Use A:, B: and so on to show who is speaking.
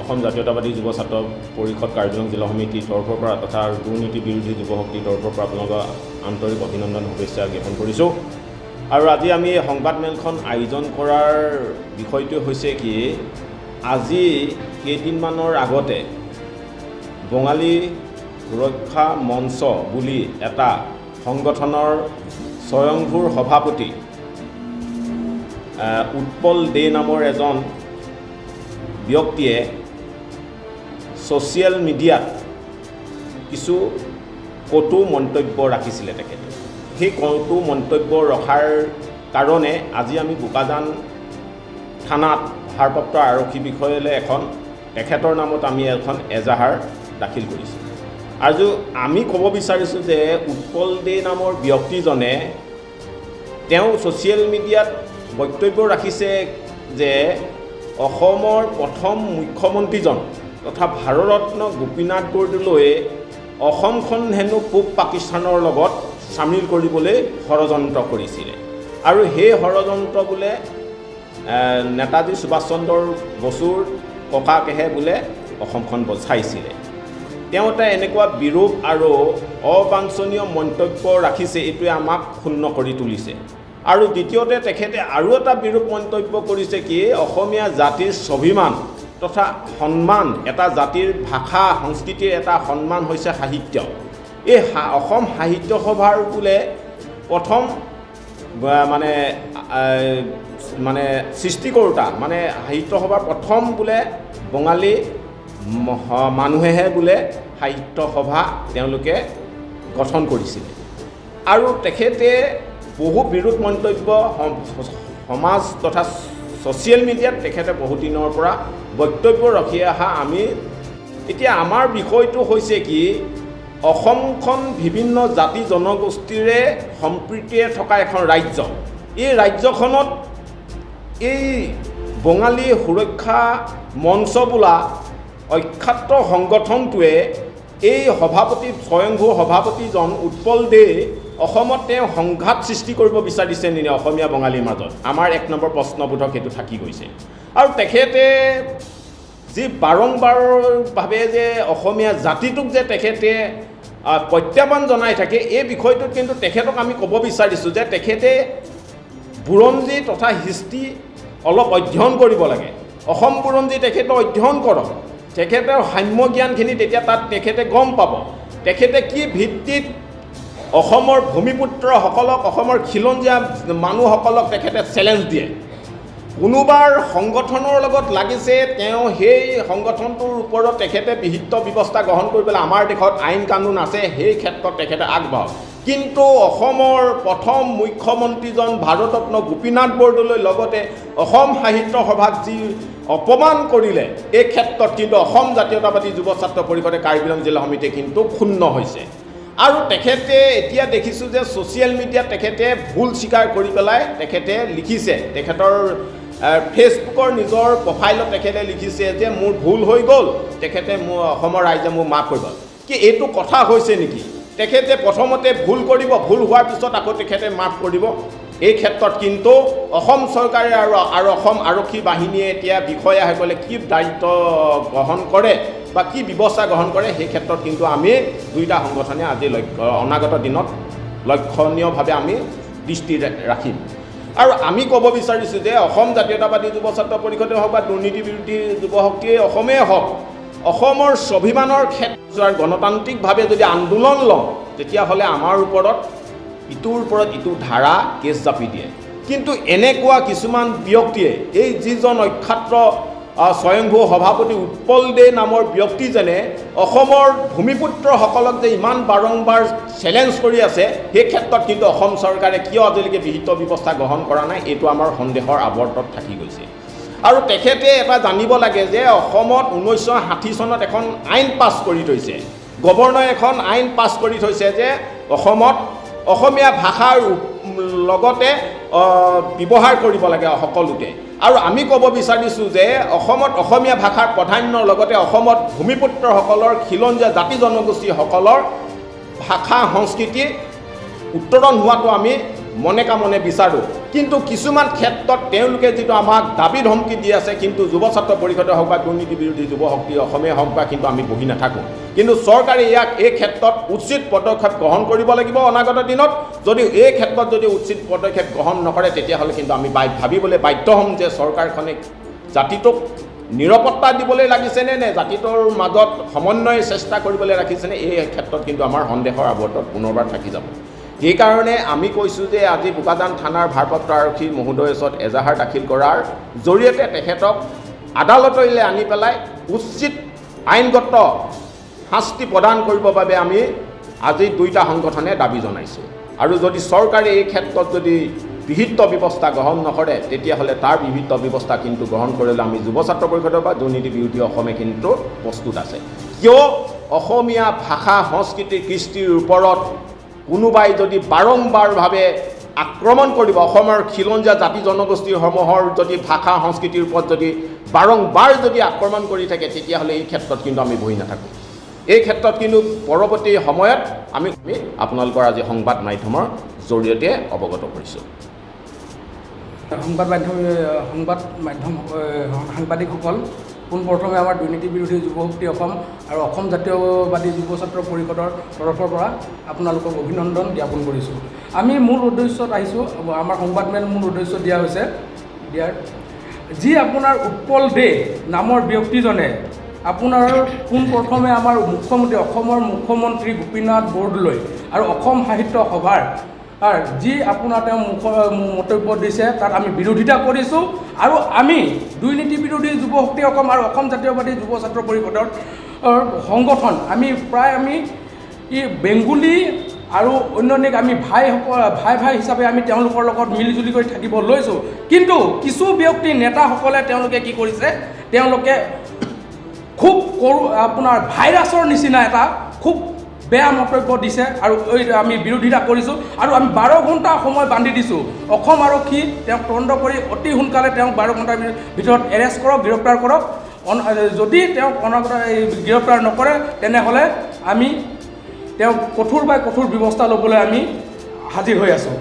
A: অসম জাতীয়তাবাদী যুৱ ছাত্ৰ পৰিষদ কাৰ্বি আংলং জিলা সমিতিৰ তৰফৰ পৰা তথা দুৰ্নীতি বিৰোধী যুৱ শক্তিৰ তৰফৰ পৰা আপোনালোকক আন্তৰিক অভিনন্দন, শুভেচ্ছা জ্ঞাপন কৰিছোঁ। আৰু আজি আমি এই সংবাদমেলখন আয়োজন কৰাৰ বিষয়টো হৈছে কি, আজি কেইদিনমানৰ আগতে বঙালী সুৰক্ষা মঞ্চ বুলি এটা সংগঠনৰ স্বয়ংভূৰ সভাপতি উৎপল দে নামৰ এজন ব্যক্তিয়ে ছ'চিয়েল মিডিয়াত কিছু কটু মন্তব্য ৰাখিছিলে। তেখেতে সেই কটু মন্তব্য ৰখাৰ কাৰণে আজি আমি বোকাজান থানাত ভাৰপ্ৰাপ্ত আৰক্ষী বিষয়ালৈ এখন তেখেতৰ নামত আমি এখন এজাহাৰ দাখিল কৰিছোঁ। আৰু আমি ক'ব বিচাৰিছোঁ যে উৎপল দে নামৰ ব্যক্তিজনে তেওঁ ছ'চিয়েল মিডিয়াত বক্তব্য ৰাখিছে যে অসমৰ প্ৰথম মুখ্যমন্ত্ৰীজন তথা ভাৰতৰত্ন গোপীনাথ বৰদলৈয়ে অসমখন হেনো পূব পাকিস্তানৰ লগত চামিল কৰিবলৈ ষড়যন্ত্ৰ কৰিছিলে আৰু সেই ষড়যন্ত্ৰ বোলে নেতাজী সুভাষ চন্দ্ৰ বসুৰ ককাকেহে বোলে অসমখন বচাইছিলে। তেওঁ এটা এনেকুৱা বিৰূপ আৰু অবাঞ্ছনীয় মন্তব্য ৰাখিছে, এইটোৱে আমাক ক্ষুণ্ণ কৰি তুলিছে। আৰু দ্বিতীয়তে তেখেতে আৰু এটা বিৰূপ মন্তব্য কৰিছে কি, অসমীয়া জাতিৰ স্বাভিমান তথা সন্মান, এটা জাতিৰ ভাষা সংস্কৃতিৰ এটা সন্মান হৈছে সাহিত্য। এই অসম সাহিত্য সভাৰ বোলে প্ৰথম মানে মানে সৃষ্টিকৰোঁতা, মানে সাহিত্য সভাৰ প্ৰথম বোলে বঙালী মানুহেহে বোলে সাহিত্য সভা তেওঁলোকে গঠন কৰিছিলে। আৰু তেখেতে বহু বিৰূপ মন্তব্য সমাজ তথা ছ'চিয়েল মিডিয়াত তেখেতে বহুত দিনৰ পৰা বক্তব্য ৰাখি অহা। আমি এতিয়া আমাৰ বিষয়টো হৈছে কি, অসমখন বিভিন্ন জাতি জনগোষ্ঠীৰে সম্প্ৰীতিৰে থকা এখন ৰাজ্য। এই ৰাজ্যখনত এই বঙালী সুৰক্ষা মঞ্চ বোলা অখ্যাত সংগঠনটোৱে এই সভাপতি, স্বয়ংভূ সভাপতিজন উৎপল দে অসমত তেওঁ সংঘাত সৃষ্টি কৰিব বিচাৰিছে নেকি অসমীয়া বঙালীৰ মাজত? আমাৰ এক নম্বৰ প্ৰশ্নবোধক সেইটো থাকি গৈছে। আৰু তেখেতে যি বাৰম্বাৰভাৱে যে অসমীয়া জাতিটোক যে তেখেতে প্ৰত্যাহ্বান জনাই থাকে, এই বিষয়টোত কিন্তু তেখেতক আমি ক'ব বিচাৰিছোঁ যে তেখেতে বুৰঞ্জী তথা হিষ্ট্ৰী অলপ অধ্যয়ন কৰিব লাগে। অসম বুৰঞ্জী তেখেতে অধ্যয়ন কৰক। তেখেতৰ সাম্য জ্ঞানখিনি তেতিয়া তাত তেখেতে গম পাব, তেখেতে কি ভিত্তিত অসমৰ ভূমিপুত্ৰসকলক, অসমৰ খিলঞ্জীয়া মানুহসকলক তেখেতে চেলেঞ্জ দিয়ে। কোনোবাৰ সংগঠনৰ লগত লাগিছে, তেওঁ সেই সংগঠনটোৰ ওপৰত তেখেতে বিহিত ব্যৱস্থা গ্ৰহণ কৰিবলৈ আমাৰ দেশত আইন কানুন আছে, সেই ক্ষেত্ৰত তেখেতে আগবাঢ়ক। কিন্তু অসমৰ প্ৰথম মুখ্যমন্ত্ৰীজন ভাৰতৰত্ন গোপীনাথ বৰদলৈ লগতে অসম সাহিত্য সভাক যি অপমান কৰিলে, এই ক্ষেত্ৰত কিন্তু অসম জাতীয়তাবাদী যুৱ ছাত্ৰ পৰিষদে কাৰ্বি আংলং জিলা সমিতিয়ে কিন্তু ক্ষুণ্ণ হৈছে। আৰু তেখেতে এতিয়া দেখিছোঁ যে ছ'চিয়েল মিডিয়াত তেখেতে ভুল স্বীকাৰ কৰি পেলাই তেখেতে লিখিছে, তেখেতৰ ফেচবুকৰ নিজৰ প্ৰফাইলত তেখেতে লিখিছে যে মোৰ ভুল হৈ গ'ল, তেখেতে মোৰ অসমৰ ৰাইজে মোক মাফ কৰিব। কি এইটো কথা হৈছে নেকি? তেখেতে প্ৰথমতে ভুল কৰিব, ভুল হোৱাৰ পিছত আকৌ তেখেতে মাফ কৰিব। এই ক্ষেত্ৰত কিন্তু অসম চৰকাৰে আৰু অসম আৰক্ষী বাহিনীয়ে এতিয়া বিষয়াসকলে কি দায়িত্ব গ্ৰহণ কৰে বা কি ব্যৱস্থা গ্ৰহণ কৰে, সেই ক্ষেত্ৰত কিন্তু আমি দুয়োটা সংগঠনে আজি অনাগত দিনত লক্ষণীয়ভাৱে আমি দৃষ্টি ৰাখিম। আৰু আমি ক'ব বিচাৰিছোঁ যে অসম জাতীয়তাবাদী যুৱ ছাত্ৰ পৰিষদে হওক বা দুৰ্নীতি বিৰোধী যুৱ শক্তিয়ে অসমেই হওক, অসমৰ স্বাভিমানৰ ক্ষেত্ৰত গণতান্ত্ৰিকভাৱে যদি আন্দোলন লওঁ, তেতিয়াহ'লে আমাৰ ওপৰত ইটোৰ ওপৰত ইটো ধাৰা কেছ জাপি দিয়ে। কিন্তু এনেকুৱা কিছুমান ব্যক্তিয়ে, এই যিজন অখ্যাত স্বয়ংভূ সভাপতি উৎপল দে নামৰ ব্যক্তিজনে অসমৰ ভূমিপুত্ৰসকলক যে ইমান বাৰম্বাৰ চেলেঞ্জ কৰি আছে, সেই ক্ষেত্ৰত কিন্তু অসম চৰকাৰে কিয় আজিলৈকে বিহিত ব্যৱস্থা গ্ৰহণ কৰা নাই, এইটো আমাৰ সন্দেহৰ আৱৰ্তত থাকি গৈছে। আৰু তেখেতে এটা জানিব লাগে যে অসমত 1960 চনত এখন আইন পাছ কৰি থৈছে, গভৰ্ণৰে এখন আইন পাছ কৰি থৈছে যে অসমত অসমীয়া ভাষাৰ লগতে ব্যৱহাৰ কৰিব লাগে সকলোতে। আৰু আমি ক'ব বিচাৰিছোঁ যে অসমত অসমীয়া ভাষাৰ প্ৰাধান্যৰ লগতে অসমত ভূমিপুত্ৰসকলৰ, খিলঞ্জীয়া জাতি জনগোষ্ঠীসকলৰ ভাষা সংস্কৃতি উত্তৰণ হোৱাটো আমি মনে কামনে বিচাৰোঁ। কিন্তু কিছুমান ক্ষেত্ৰত তেওঁলোকে যিটো আমাক দাবী ধমকি দি আছে, কিন্তু যুৱ ছাত্ৰ পৰিষদে হওক বা দুৰ্নীতি বিৰোধী যুৱ শক্তি অসমে হওক বা কিন্তু আমি বহি নাথাকোঁ। কিন্তু চৰকাৰে ইয়াক এই ক্ষেত্ৰত উচিত পদক্ষেপ গ্ৰহণ কৰিব লাগিব। অনাগত দিনত যদি এই ক্ষেত্ৰত যদি উচিত পদক্ষেপ গ্ৰহণ নকৰে, তেতিয়াহ'লে কিন্তু আমি ভাবিবলৈ বাধ্য হ'ম যে চৰকাৰখনে জাতিটোক নিৰাপত্তা দিবলৈ লাগিছেনে নে জাতিটোৰ মাজত সমন্বয়ৰ চেষ্টা কৰিবলৈ ৰাখিছেনে, এই ক্ষেত্ৰত কিন্তু আমাৰ সন্দেহৰ আৱৰ্তত পুনৰবাৰ থাকি যাব। সেইকাৰণে আমি কৈছোঁ যে আজি বোকাজান থানাৰ ভাৰপ্ৰাপ্ত আৰক্ষী মহোদয়ৰ ওচৰত এজাহাৰ দাখিল কৰাৰ জৰিয়তে তেখেতক আদালতলৈ আনি পেলাই উচিত আইনগত শাস্তি প্ৰদান কৰিবৰ বাবে আমি আজি দুয়োটা সংগঠনে দাবী জনাইছোঁ। আৰু যদি চৰকাৰে এই ক্ষেত্ৰত যদি বিহিত ব্যৱস্থা গ্ৰহণ নকৰে, তেতিয়াহ'লে তাৰ বিহিত ব্যৱস্থা কিন্তু গ্ৰহণ কৰিবলৈ আমি যুৱ ছাত্ৰ পৰিষদৰ বা দুৰ্নীতি বিৰোধী অসমে কিন্তু প্ৰস্তুত আছে। কিয় অসমীয়া ভাষা, সংস্কৃতি, কৃষ্টিৰ ওপৰত কোনোবাই যদি বাৰম্বাৰভাৱে আক্ৰমণ কৰিব, অসমৰ খিলঞ্জীয়া জাতি জনগোষ্ঠীসমূহৰ যদি ভাষা সংস্কৃতিৰ ওপৰত যদি বাৰম্বাৰ যদি আক্ৰমণ কৰি থাকে, তেতিয়াহ'লে এই ক্ষেত্ৰত কিন্তু আমি বহি নাথাকোঁ। এই ক্ষেত্ৰত কিন্তু পৰৱৰ্তী সময়ত আমি আপোনালোকৰ আজি সংবাদ মাধ্যমৰ জৰিয়তে অৱগত কৰিছোঁ।
B: সংবাদ মাধ্যম, সাংবাদিকসকল, পোনপ্ৰথমে আমাৰ দুৰ্নীতি বিৰোধী যুৱ শক্তি অসম আৰু অসম জাতীয়বাদী যুৱ ছাত্ৰ পৰিষদৰ তৰফৰ পৰা আপোনালোকক অভিনন্দন জ্ঞাপন কৰিছোঁ। আমি মূল উদ্দেশ্যত আহিছোঁ। আমাৰ সংবাদমেল মূল উদ্দেশ্য দিয়া হৈছে দিয়াৰ যি আপোনাৰ উৎপল দে নামৰ ব্যক্তিজনে আপোনাৰ পোনপ্ৰথমে আমাৰ মুখ্যমন্ত্ৰী, অসমৰ মুখ্যমন্ত্ৰী গোপীনাথ বৰদলৈ আৰু অসম সাহিত্য সভাৰ যি আপোনাৰ তেওঁ মুখ মন্তব্য দিছে, তাত আমি বিৰোধিতা কৰিছোঁ। আৰু আমি দুৰ্নীতি বিৰোধী যুৱ শক্তি অসম আৰু অসম জাতীয়বাদী যুৱ ছাত্ৰ পৰিষদৰ সংগঠন আমি প্ৰায় আমি ই বেংগলী আৰু অন্যান্যক আমি ভাইসকল, ভাই ভাই হিচাপে আমি তেওঁলোকৰ লগত মিলিজুলি কৰি থাকিব লৈছোঁ। কিন্তু কিছু ব্যক্তি, নেতাসকলে তেওঁলোকে কি কৰিছে, তেওঁলোকে খুব কৰু আপোনাৰ ভাইৰাছৰ নিচিনা এটা খুব বেয়া মন্তব্য দিছে আৰু এই আমি বিৰোধিতা কৰিছোঁ। আৰু আমি 12 ঘণ্টা সময় বান্ধি দিছোঁ, অসম আৰক্ষী তেওঁক তদন্ত কৰি অতি সোনকালে তেওঁক 12 ঘণ্টাৰ ভিতৰত এৰেষ্ট কৰক, গ্ৰেপ্তাৰ কৰক। যদি তেওঁক অনাগত এই গ্ৰেপ্তাৰ নকৰে, তেনেহ'লে আমি তেওঁক কঠোৰ বা কঠোৰ ব্যৱস্থা ল'বলৈ আমি হাজিৰ হৈ আছোঁ।